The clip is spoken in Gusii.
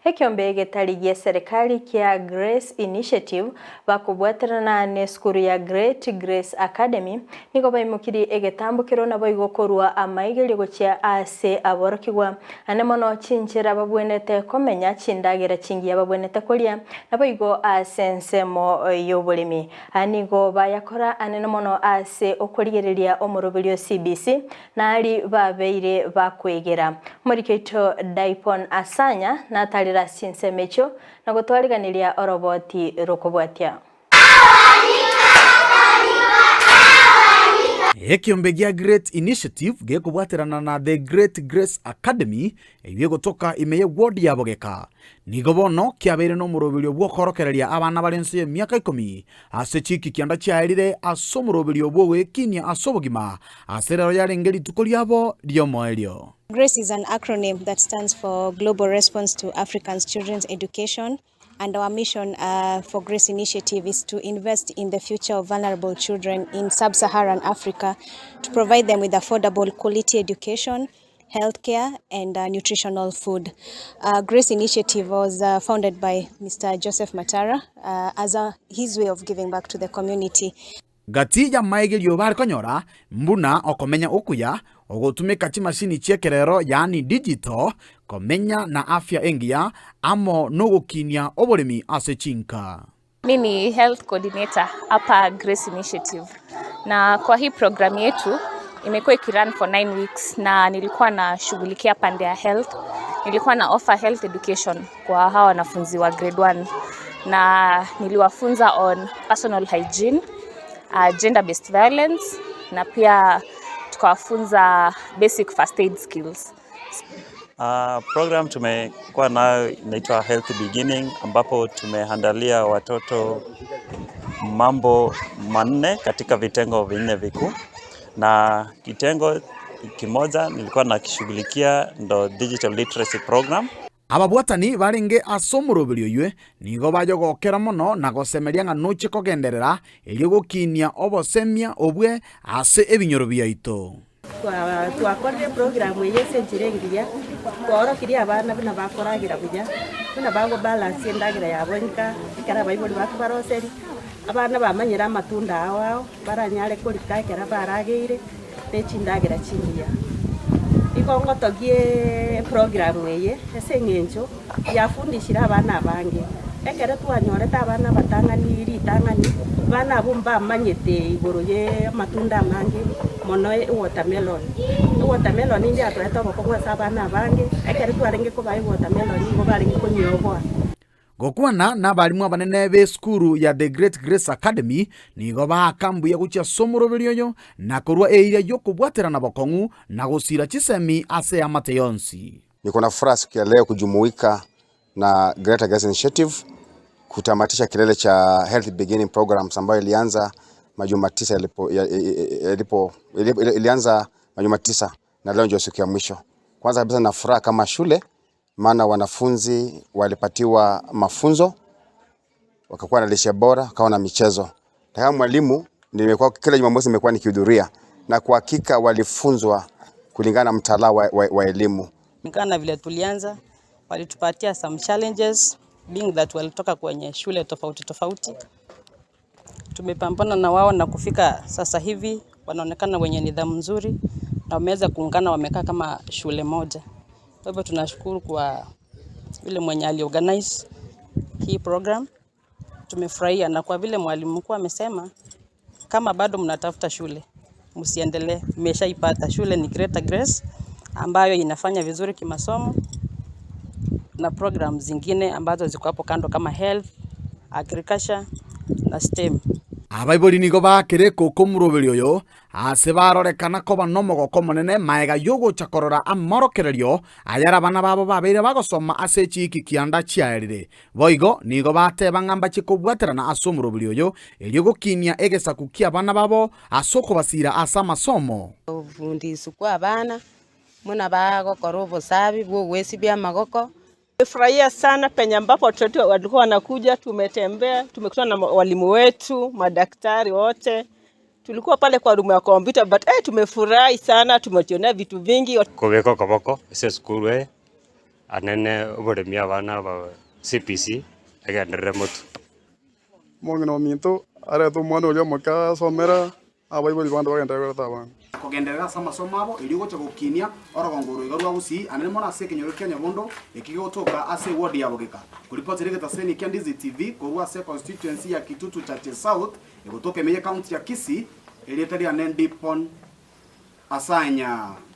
Ekeombe getari gie serikali kia Grace Initiative bakobwaterana nesukuru ya Great Grace Academy nigo baimokirie egetambokero naboigo korwa amaigerio gochia ase aborokigwa ane mono chinchera babwenerete komenya chindagera chingiya babwenerete koria naboigo ase ensemo yoboremi. Aya nigo bayakora anene mono ase okorigereria omoroberio CBC Nari babeire bakwegera. Omoriki oito Daipon Asanya natarire ase chinsemo echio na gotwariganiria oroboti rokobwatia. Ekeombe gia Great Initiative gekobwaterana na The Great Grace Academy eyio egotoka ime ye ward ya Bogeka. Nigo bono kiabeire nomoroberio bw'okorokereria abana bare inse y'emiaka ikomi ase chiiki kianda chiaerire ase omoroberio bw'ogoekinia ase obogima, ase rero yarenge rituko riabo ri'omoerio. Grace is an acronym that stands for Global Response to Africans Children's Education and our mission for Grace Initiative is to invest in the future of vulnerable children in sub-Saharan Africa to provide them with affordable quality education, healthcare and nutritional food. Grace Initiative was founded by Mister Joseph Matara as a, his way of giving back to the community. Gati y'amaigerio bare konyora, mbuna okomenya okuya, ogotumeka chimashini chi'ekerero yaani digital, komenya na afya engiya, amo nogokinia oboremi ase chinka. Mi ni health coordinator hapa Grace Initiative na kwa hii program yetu imekuwa ikirun for 9 weeks na nilikuwa nashughulikia pande ya health. Nilikuwa na offer health education kwa hawa wanafunzi wa grade 1 na niliwafunza on personal hygiene, uh, gender based violence na pia tukawafunza basic first aid skills. Program tumekuwa nayo inaitwa Healthy Beginning ambapo tumeandalia watoto mambo manne katika vitengo vinne vikuu, na kitengo kimoja nilikuwa nakishughulikia ndo Digital Literacy Program. Ababwatani barenge ase omoroberio oyio nigo bayogokera mono na gosemeria ng'a noche kogenderera erio gokinia obosemia obwe ase ebinyoro biaito. Twakorire eprogramu eye ase enchera engiya, twaorokirie abana buna bakoragera buya, buna bagobalance endagera yabo inka, ekero abaibori bakobaroseria, abana bamanyire amatunda ao ao, baranyare korika ekero barageire na echindagera chingiya. Igo ngotogie eprogramu eye ase eng'encho yafundishire abana abange, ekero twanyorete abana abatang'ani ritang'ani, abana abwo mbamanyete igoro ye amatunda amange mono ewatermelon. Ewatermelon ndiatoete obokong'u ase abana abange, ekero twarenge kobaa ewatermelon nigo barenge konyeoboa. Gokwana nabarimu abanene b'esukuru ya The Great Grace Academy nigo baaka mbuya gochia ase omoroberio oyo na korwa eiria y'okobwaterana bokong'u na gosira chisemi ase eamate yonsi. Niko na furaha siku ya leo kujumuika na Greater Grace Initiative kutamatisha kilele cha Healthy Beginning Programs ambayo ilianza majuma tisa yalipo, yalipo, ilianza majuma tisa na leo ndio siku ya mwisho. Kwanza kabisa na furaha kama shule maana wanafunzi walipatiwa mafunzo wakakuwa na lishe bora, wakawa na michezo. Na kama mwalimu nimekuwa kila Jumamosi nimekuwa nikihudhuria na kwa hakika walifunzwa kulingana na mtaala wa, wa, wa elimu. Kulingana na vile tulianza, walitupatia some challenges being that walitoka kwenye shule tofauti tofauti. Tumepambana na wao na kufika sasa hivi wanaonekana wenye nidhamu nzuri na wameweza kuungana, wamekaa kama shule moja. Kwa hivyo tunashukuru kwa yule mwenye aliorganize hii program. Tumefurahia na kwa vile mwalimu mkuu amesema kama bado mnatafuta shule msiendelee, mmeshaipata. Shule ni Greater Grace ambayo inafanya vizuri kimasomo na program zingine ambazo ziko hapo kando kama health, agriculture na STEM. Abaibori nigo baakire ekoko omoroberi oyo Aase barorekana koba nomogoko omonene magega y'ogocha korora amorokererio ayare abana babo babeire bagosoma ase chiiki kianda chiaerire. Boigo nigo bateba ng'a mbachie kobwaterana ase omoroberi oyo, erio gokinia egesaku ki'abana babo ase okobasiira ase amasomo. Obofundisi kw'abana, buna bagokora obosabi bw'ogwesibia amagoko. Tumefurahia sana penye ambapo watoto wetu walikuwa wanakuja, tumetembea, tumekutana na walimu wetu, madaktari wote. Tulikuwa pale kwa room ya kompyuta but eh, tumefurahi sana, tumejionea vitu vingi. Kobeka okoboko ase esukuru eye, Anene oboremi abana aba CBC egenderere motwe. Omong'ina ominto arete omwana oria omoke asomere, abaibori bande bagenderere koreta abana. Kogenderera ase amasomo abo, erio gocha gokinia orogongo oro iga rwa Gusii, anene mono ase ekenyoro kia Nyabondo, eki gegotoka ase eward ya Bogeka. Koripotera egetaseni kia Ndizi TV korwa ase econstituency ya Kitutu Chache South, egotoka ime ye county ya Kisii, erieta riane Ndipon Asanya.